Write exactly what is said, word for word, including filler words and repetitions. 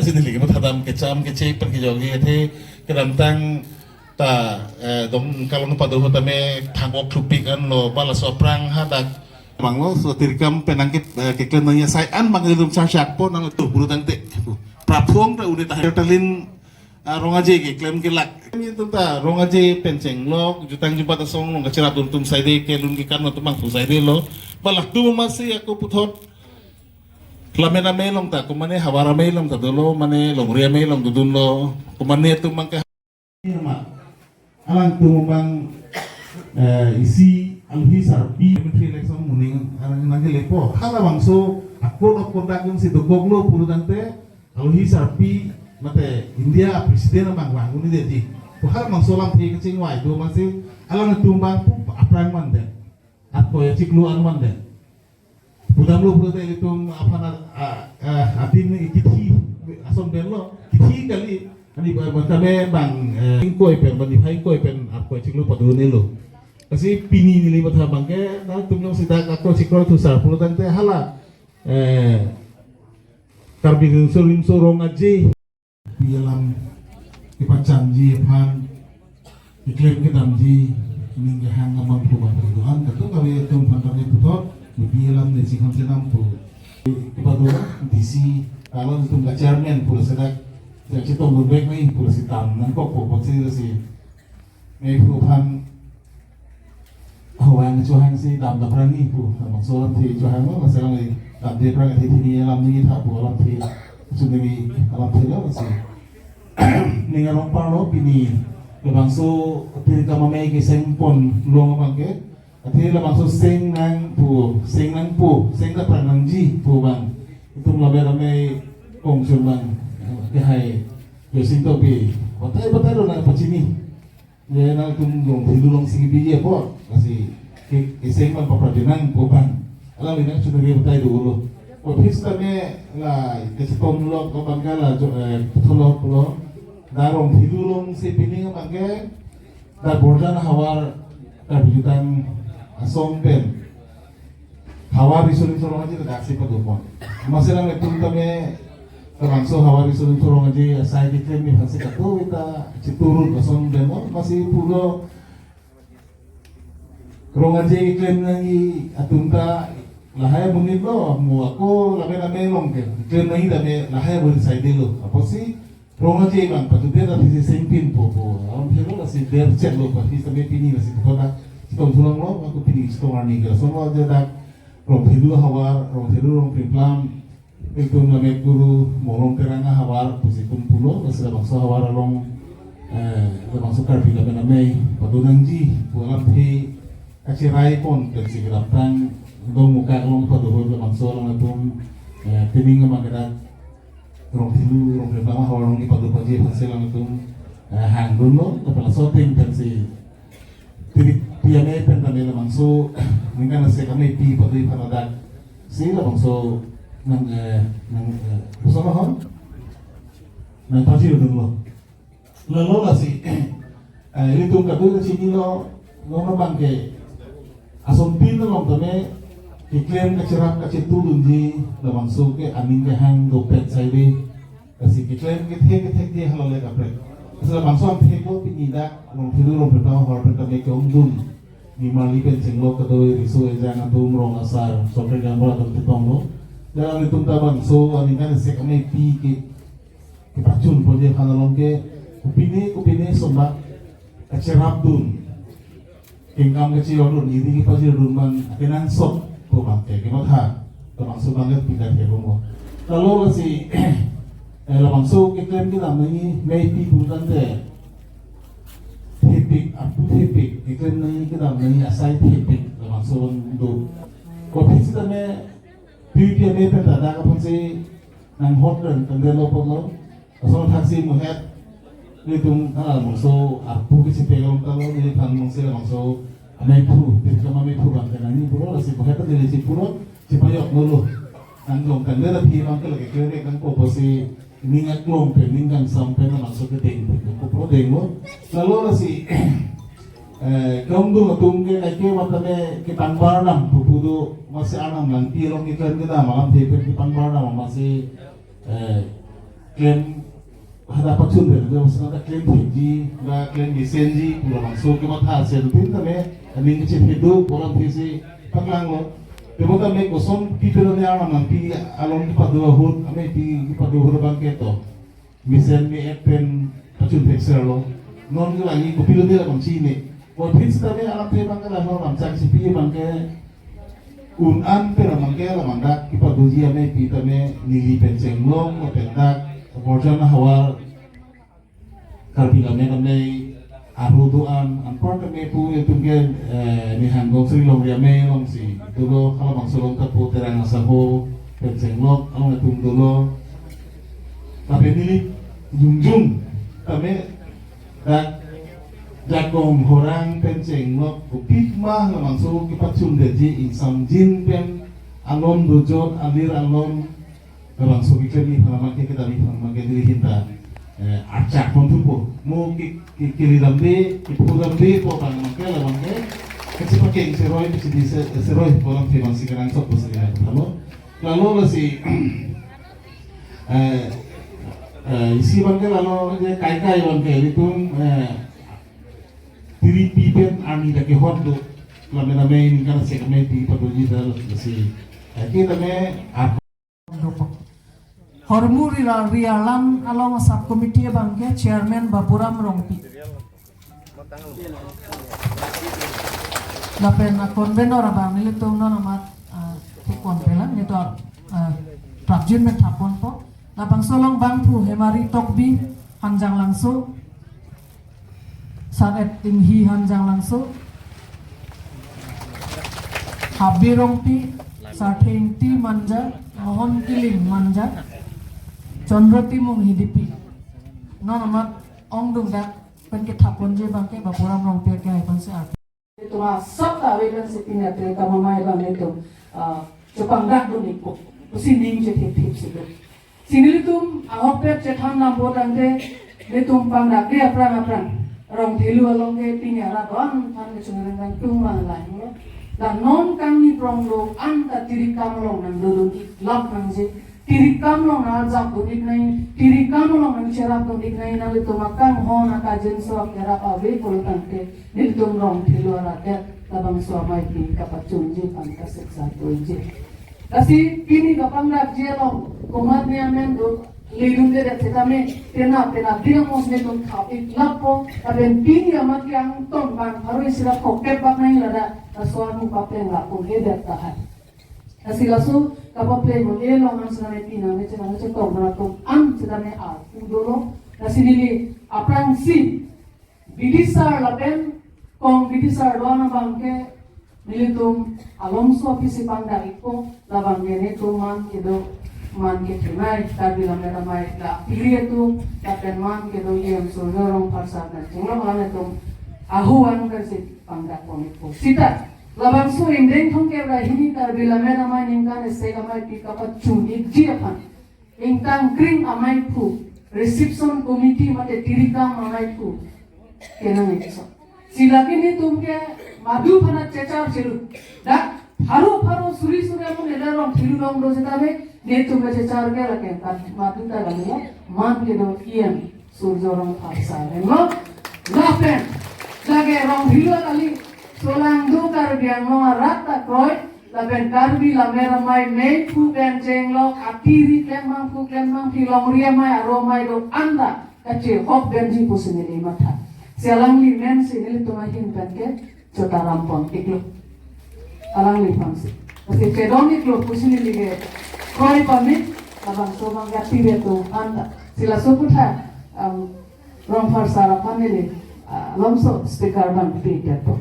Sini lagi matha dam kecham keche pen kejok athe kedamtang ta, eh, dong kalong pado ahut tame thangok thupik anlo, bala so aphrang hadak manglo, so tirkam pen nangke, eh, keklem nangji asai an bang ilitum charchak po nangtum pulotangte. Praphuang ta une ta Talin, ah, Rong Aje keklem kelak. Ilitum ta Rong Aje pen chenglok, jutang jubat asong along kacherapdun atum saide ke lun ke kan atum bang pu saidelo. Balak tu masi ako puthot. Lammet amei along ta, komane havar amei along ta dolo, mane longri amei along dodunlo, komane atum bang ke Amat. Alangtum bang, eh, isi alohi sarpi, election muning, alang nangkelepo. Halabangso, a code of conduct si dokoklo pulotangte, alohi sarpi, mate India president bang vang un-edetji. Halabangso alamthe kachingvai do masi, alangtum bang pu aphrang mande. Atkoi achiklo an mande. Pudamlo pulote ilitum aphan a, a, a, adim kithi ason benlo, kithi kali, ani ba, ba tame bang, eh, ingkoi pen, bang niphai ingkoi pen, atkoi achiklo padun-elo. Lasi pini neli matha bang ke, nangtum jongsi dak ako chiklo thusar pulotangte hala, eh, Karbi Riso Nimso Rong Aje. Pi alam kepachanji aphan, keklem kedamji, ning kehang abang pu bang pu do-an, kadokave atum aphan tame puthot, pi alam ne si kham chenam pu. Kepado D C, alangtum ka-chairman pu sedak, sejak chetong lubek nai pu si tam nangkokpo, apotsi si. Mei pu aphan, hawang chohang si dam dapran ni pu, labangso alamthe chohanglo, masi alam damde aphrang athe pini alam ni tha pu alamthe, sundemi alamthe lo masi. Ning arong parlo pini, labangso tirkam amei keseng ponlong abang ke, athe labangso seng nang pu, seng nangpo, seng dapran nangji pu bang, itum lammet amei kongchun bang, kehai, Joysing Tokbi, batai batai lo nangpachini. Ye nangtum Rongphelu along si biji apot, lasi ke, keseng bang paprajinang pu bang. Alangli nangchunri batai dolo. Office tame la kachetong lok ko bang ke la jo, eh, tholok lo. Da Rongphelu along si pining bang ke da Borjan havar ta bijutang asong pen. Havar Riso Nimso Rong Aje ta daksi padopon. Masi alanglitum tame, labangso Havar Riso Nimso Rong Aje asai keklem ni aphansi kato ita chiturut lason demo, masi pulo Rong Aje keklem nangji atum ta lahai amonit lo, mo ako lammet amei along ke, keklem nangji tame lahai amonit saidelo. Apotsi Rong Aje bang patu der aphisi sengpinpo pu alamthe lo, lasi der chet lo, aphi tame pini lasi puthot dak chetong thulonglo, ako pini chetong arni ke lason lo, je dak Rongphelu havar, Rongphelu Rongplim Plam, itum Lammet Guru, Molong Terang ahavar pusi itum pulo, lasi labangso havar along, eh, labangso Karbi lammet amei pado nangji pu alamthe kacherai pon pensi kedamtang Dongmukak along pado ahut labangso along atum, eh, pining abang ke dak Rongphelu, Rongphelu Rongplim Plam ahavar along kepado paji aphansi alangtum, eh, hangdunlo, lapen laso ateng pensi, tiri pi amei pen tame labangso, ningkan asek amei pi pado aphan ladak, si labangso nang, eh, nang, eh, laso ahon, nangpajir dunlo. Lalo lasi, eh, ilitum kadokave chinilo, non abang ke, asontin along tame, keklem kacherap kachetudunji, labangso ke aning kehang dopet saide, lasi keklem kethe kethekji hala le kaprek. Lasi labangso angthek lo pini dak, Rongphelu Rongplim Plam ahavar pen tame ke-ongdung. Nimarli pen chenglok kadoi riso ejang atum rong asar, sorkar jambra atum chetonglo. Dalam itum ta bangso, aningkan asek amei pi ke, kepachun ponji aphan along ke, kopine, kopine sombak kacherapdun, kengkam kachejordun, iri kepajirdun man, kenangsot pu bang ke, kematha, labangso bang ke pindah ke bongo. Lalo lasi, eh, labangso keklem kedam nangji, mei pi pulotangte, thepik, apu thepik, keklem nangji kedam nangji asai thepik, labangso do. Kopi sitame, pi pi amei pen tada kapon si, nanghot pen tangdetlo apotlo. Lason thaksi muhet. Nelitum, ah, labangso apu kisi pegang talo, neliphan mungsi labangso ameiphu, tirkam ameiphu bang ke nangji pulo, lasi muhet neli si pulo, si pajok nolo. Nangdong tangdet aphi bang ke lake kere kangpo pusi ning aklong pen, ning kangsam pen labangso kedeng pen, ko pulo denglo. Lalo lasi, eh, kongdung atum ke kaike matame kepangbar dam, pupu do, masi Arnam Langpi along keklem kedam alamthe pen kepangbar dam, masi eh, Klem hadak pachun dun, jam sana klem thekji, la klem mesenji, pu labangso kematha si atum tame, aning kechethe do, pu alamthe si paklanglo. Tebonta me koson pi pero ne arnam nangpi along kepado ahut, amei pi kepado ahut abangke to. Mesen me-et pen pachun thekserlo. Non ke lagi kopilo de labang chini. Mo phin sitame alamthe abangke la ho lamchak si pi abangke un-an pen abangke la mandak kepadoji amei pi tame neli pen chenglong, lapen dak Borjan Havar Karbi Lammet Amei arhu do-an, anpar tame pu itum ke, eh, Nihan Gongsri Longri Amei alongsi dolo, halabangso along ta pu Terang Asangho pen chenglok along itum dolo. Lapen neli jongjong tame dak jakong horang pen chenglok, kopik ma labangso kepachun detji, ingsamjin pen alon dojot, alir alon, labangso keklem ni phanama ke, kedam ni phanama ke, neli ahin ta, eh, archak pon thupo. Mo ke, ke, keli damde, kephu damde pu abang abangke, labangke kachepakeng seroi, kachidi se-, seroi pu alamthe abangsi kenangsot pusi kenangsot lo. Lalo lasi, eh, eh, isi abangke lalo je kaikai abangke itum, eh, tiri pi pen arni dak kehot do. Lame lame ningkan sek amei pi padoji ta lasi, eh, ke tame ap- Hormu Rila-, Rialam along sub committee abangke chairman Baburam Rongpi. Lapen a convener abang nelitum non amat, ah, thekon pelang nelitum, ah, prapjin men thapon po. Labangso along bangphu Hemari Tokbi, Hanjanglangso. Saret Tinghi, Hanjanglangso. Habi Rongpi, Sarthengti Manja, Mohon Kiling Manja, Chandra Timung Hidipi. Non amat ongdung dak pen kethaponji abangke Baburam Rongpi ke hai pen se ar. Itum asap ta ave pen si pini atre kam amei abang itum, ah, chepangdak dun ikpo. Pusi ning chethip thip si do. Si nelitum ahokpet chethan nangpo tangte, nelitum pangdakde aphrang aphrang. Rongthelu along ke pini arat do-an aphan kechungreng kangtung abang lahelo. La non kangni prong do-an ta tiri kam along nangdodun ik lap nangji. Tiri kam along nangarjap dun ik nangji, tiri kam along nangcherap dun ik nangji, nanglitum akanghon akajinso akerap ave pulo tangte, nelitum Rongthelu arat det labangso amei pi kapachunji aphan kasiksa doji. Lasi pini kapangdakji along komatne amen do ledunde det setame, penap penap ding amos nelitum thap ik lappo, lapen pini amat ke angton bang pharo isi ra phokep bak nangji ladak, laso armu papleng lapu he det tahai. Lasi laso kapapleng mo e along an setame pini nangchetong nangchetong nangtum an setame arpu dolo. Lasi neli aphrangsi bidisar lapen kong bidisar do-an abangke nelitum alomso apisi pangdak ikpo, labangke netum man kedo, man kethenei Karbi Lammet Amei la piri atum, lapen man kedo E M Surjya Rongphar sar nangchenglok alam itum ahu an pensi pangdak pon ikpo. Sita labangso ingdeng thomkep ra hini Karbi Lammet Amei ningkan isi amei pi kapachun ikji aphan ingtang kring amei phu, reception committee mate tiri kam amei phu kenang ikso. Si lake netum ke madu aphan chechar chiru. Dak pharo pharo suri suri amun eda Rongthelu along do setame netum ke chechar ke lake kan madu ta kali ya, man kedo E M Surjya Rongphar sar henlo. Lapen lake Rongphar kali, solangdo Karbi Anglong arat ta kroi, lapen Karbi Lammet Amei mei phu pen chenglok, atiri klem bang phu klem bang phi, longri amei aro amei do-an ta kachehok benji pusi neli matha. Si alangli amen si nelitum ahin pen ke chotaram pon iklo. Alangliphan si. Lasi chedon iklo pusi neli ke kroi pamit, labangso abang ke atiri atum an ta. Si laso aphuthak, um, Rongphar sar aphan neli, ah, alomso speaker abang pi ikpo.